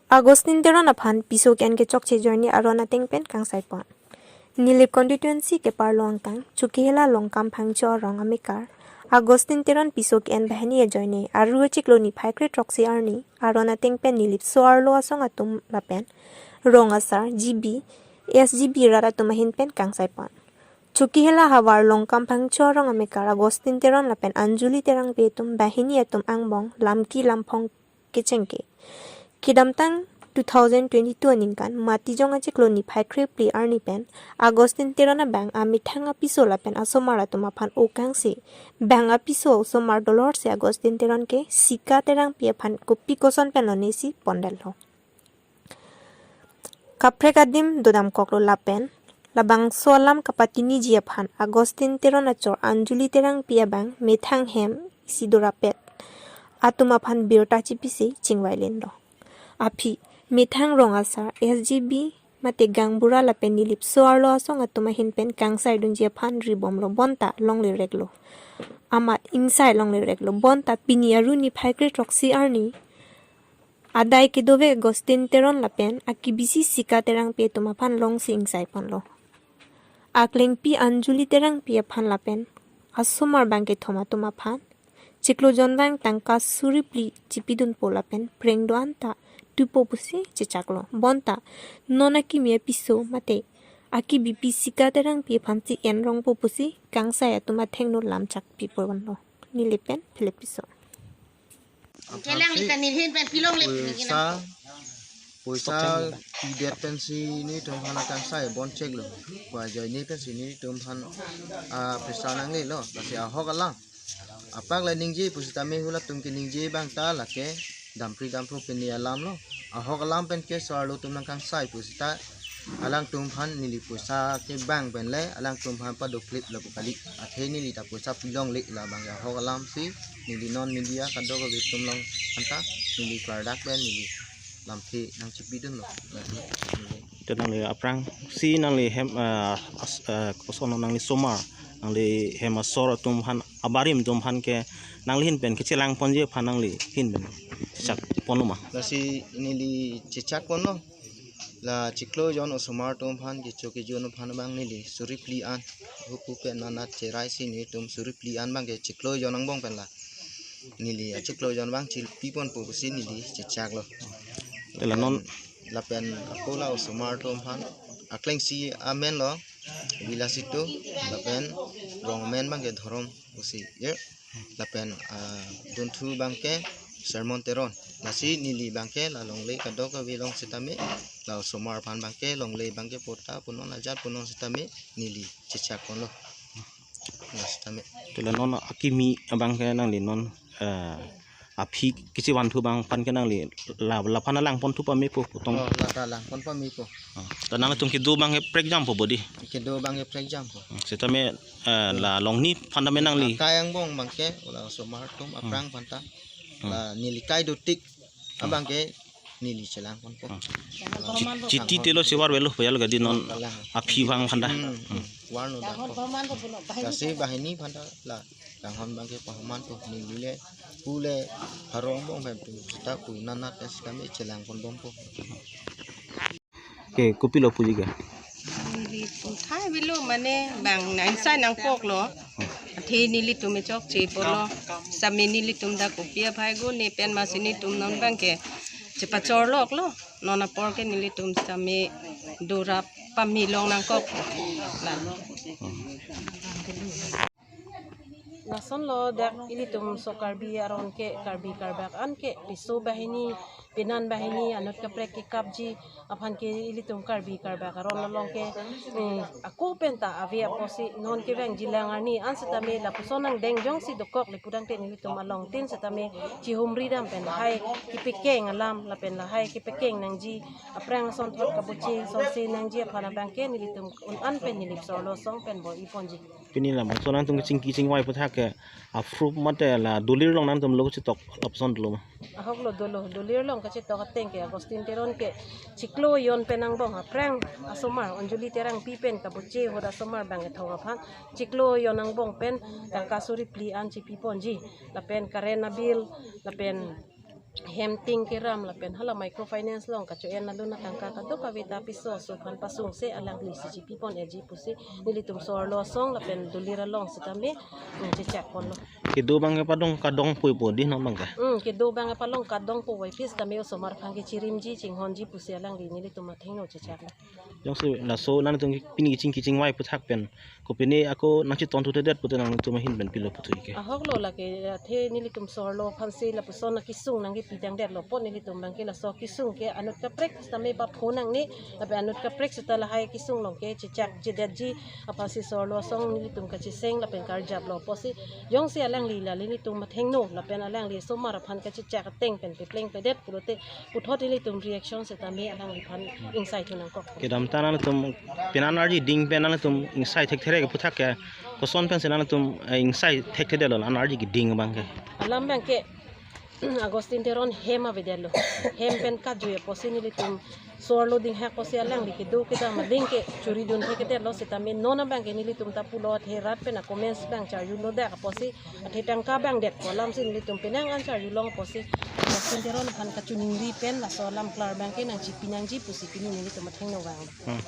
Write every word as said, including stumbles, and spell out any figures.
Augustine Teron aphan piso ke-en kechokche ajoine aron ateng pen kangsai pon. Nilip constituency keparlo angkang Chokihola Longkam Phangcho arong amekar Augustine Teron piso ke-en banghini ajoine aru achiklo niphai kre throksi arni aron ateng pen Nilip so-arlo asong atum lapen rong asar, G B, S G B rat atum ahin pen kangsai pon. Chokihola havar Longkam Phangcho arong amekar Augustine Teron lapen Anjuli Terangpi atum banghini atum angbong lamki lamphong kechengke. Kedamtang two thousand twenty-two aningkan Matijong achiklo niphai kre phli arni pen Augustine Teron abang amethang apiso lapen asomar atum aphan okangsi bang apiso osomar dolor si Augustine Teron ke Sika Terangpi aphan kopi koson pen lone si pondetlo. Kaprek adim dodamkoklo lapen labangso alam kapatiniji aphan Augustine Teron achor Anjuli Terangpi abang methang hem isi dorapet atum aphan birta chipisi chingvailinlo. Aphi methang rong asar, S G B mate gaonbura lapen Nilip so-arlo asong atum ahin pen kangsai dunji aphan ribomlo bonta longle reklo. Amat ingsai longle reklo bonta pini aru niphai kre throksi arni adai kedovek Augustine Teron lapen akibisi Sika Terangpi atum aphan longsi ingsai ponlo. Aklengpi Anjuli Terangpi aphan lapen asomar bangkethom atum aphan chiklo jon vang tangka suri phli chipidunpo lapen preng do-an ta thupo pusi chechaklo. Bonta non akimi apiso mate akibipi Sika Terangpi aphan si en rongpo pusi kangsai atum athengno lam chakpi ponlo. Nilip pen Philip Tisso. Kelang lita nilhin pen pilongle. Poisa, poisa pidet pensi nelitum aphan kangsai bon cheklo. Pu ajoine pensi nelitum aphan, ah, poisa nanglelo. Lasi ahok alam. Apak la ningje pusitame halatum keningje abang ta lake dampri dampro pini alamlo. Ahok alam pen ke so-arlo atum nangkangsai pusita alangtum aphan neli poisa kevang pen le alangtum aphan padoklit lapu kali. Athe neli ta poisa pilongle, labang ke ahok alam si neli non media kadokave atum along anta neli klardak pen neli lamthe nangchipidunlo. Te nangli aphrangsi nangli hem, ah, as-, ah, koson nangli somar, nangli hem asor atum aphan, abarim atum aphan ke nangli ahin pen kechelang ponji aphan nangli ahin pen chechak ponlo ma? Lasi neli chechak ponlo. La chiklo jon osomar atum aphan kecho kejun aphan abang neli suri phli an. Hupu pen nanat cherai si nelitum suri phli an abang ke chiklo jon angbong pen la neli achiklo jon abang chilpi ponpo pusi neli chechaklo. Te la non lapen ako la osomar atum aphan aklengsi amenlo Vilasitu lapen rong amen abang ke Dhorom pusi, ya. Lapen, ah, dunthu abang ke Sermon Teron. Lasi neli abang ke la longle kadokave along sitame, la osomar aphan abang ke longle abang ke pota punon ajat punon sitame neli chechak ponlo. La sitame. Te la non akimi abang ke nangli non, eh, aphi kechevanthu abang aphan ke nangli la, laphan alang ponthu pamepo putong. Oh, la ta lang pon pamepo. Oh. Ta nangtum kedo abang ke prekjampo bodi. Kedo abang ke prekjampo. Hmm, sitame, eh, la longni aphan tame nangli. Kai angbong abang ke, la osomar atum, hmm, aphrang aphan ta. Hmm. La neli kai dotik, hmm, abang ke neli chelang ponpo. Hmm. Chi-, chiti telo sevar velo payal gadi non. Kalang. Aphi abang aphan ta. Hmm, hmm. Hmm. Warno da. Kasi banghini aphan ta la. Kanghon abang ke pahaman po neli le pu le harong bong pen pu sita pu nanat es kami chelang pon bompo. Ke kopilo puji ke? Neli pu thai bilo mane bang nang sai nangpoklo. Athe nelitum chokche ponlo. Sami nelitum ta kopi aphai go ne pen masi nelitum non abang ke chepachorloklo. Non apor ke nelitum sami dorap pami long nangkok. La. Lasonlo dak ilitum so Karbi aron ke, Karbi Karbak an ke piso banghini, penan banghini, anut kaprek kekapji aphan ke ilitum Karbi Karbak aron along ke, eh, ako pen ta ave apotsi non kevangji lang arni an sitame lapuson angdeng jongsi dokok le pudang ten ilitum along tin sitame chihumri dam pen lahai kepekeng alam lapen lahai kepekeng nangji aphrang asonthot kabuche sonse nangji aphan abang ke nelitum un-an pen Nilip so-arlo asong pen bor-i ponji. Pini labangso nangtum kechingki chingvai aputhak ke aprup mate la dolir along nangtum lo kachetok lapuson dolo ma? Ahok lo dolo, dolir along kachetok ateng ke Augustine Teron ke chiklo jon pen angbong aphrang asomar Anjuli Terangpi pen kabuche ahut asomar bangkethom aphan chiklo jon angbong pen tangka suri phli an chipi ponji lapen current abill lapen hem ting keram lapen hala microfinance along kacho-en alun atangka kadokave ta piso aso aphan pasungse alangli si chipipon-eji pusi nelitum so-arlo asong lapen dolir along sitame, mm, chechakponlo. Kedo abang kepadong kadong puipo di non abang ke? Hmm, kedo abang kepalong kadong puvoiphit sitame osomar aphan ke chirimji chinghonji pusi alangli nelitum athengno chechaklo. Jongsi laso nangtum pini kaching kachingvai aphuthak pen kopine ako nangchetongthuthedet pute nangtum ahin pen pilo puthu ke? Ahoklo lake, athe nelitum so-arlo aphansi lapuson akesung nangkepidangdetlo apot nelitum abang ke laso kesung ke anut kaprek sitame paphonangne, lapen anut kaprek sita lahai kesung along ke chechakjedetji aphansi so-arlo asong nelitum kacheseng lapen karjaplo apotsi jongsi alangli la nelitum athengno lapen alangli osomar aphan kachechak ateng pen peplengpedet pulote puthot nelitum reaction sitame alangliphan ingsaithu nangkok. Kedamtang nangtum pini anarji ding pen nangtum ingsai thekthe re aphuthak ke koson pensi nangtum, eh, ingsai thekthedetlo anarji keding abang ke? Alam abang ke Augustine Teron hem avedetlo. Hem pen kajui apotsi nelitum so-arlo dinghak apotsi alangli kedo kedam aling ke churi dunthekthedetlo sitame non abang ke nelitum ta pulo athe rat pen a-comments abang charjulodak apotsi athe tangka abang detpo alamsi nelitum penang an charjulong apotsi Augustine Teron aphan kachiningri pen laso alam klar abang ke nangchipinangji pusi pini nelitum athengno vang. Hmm.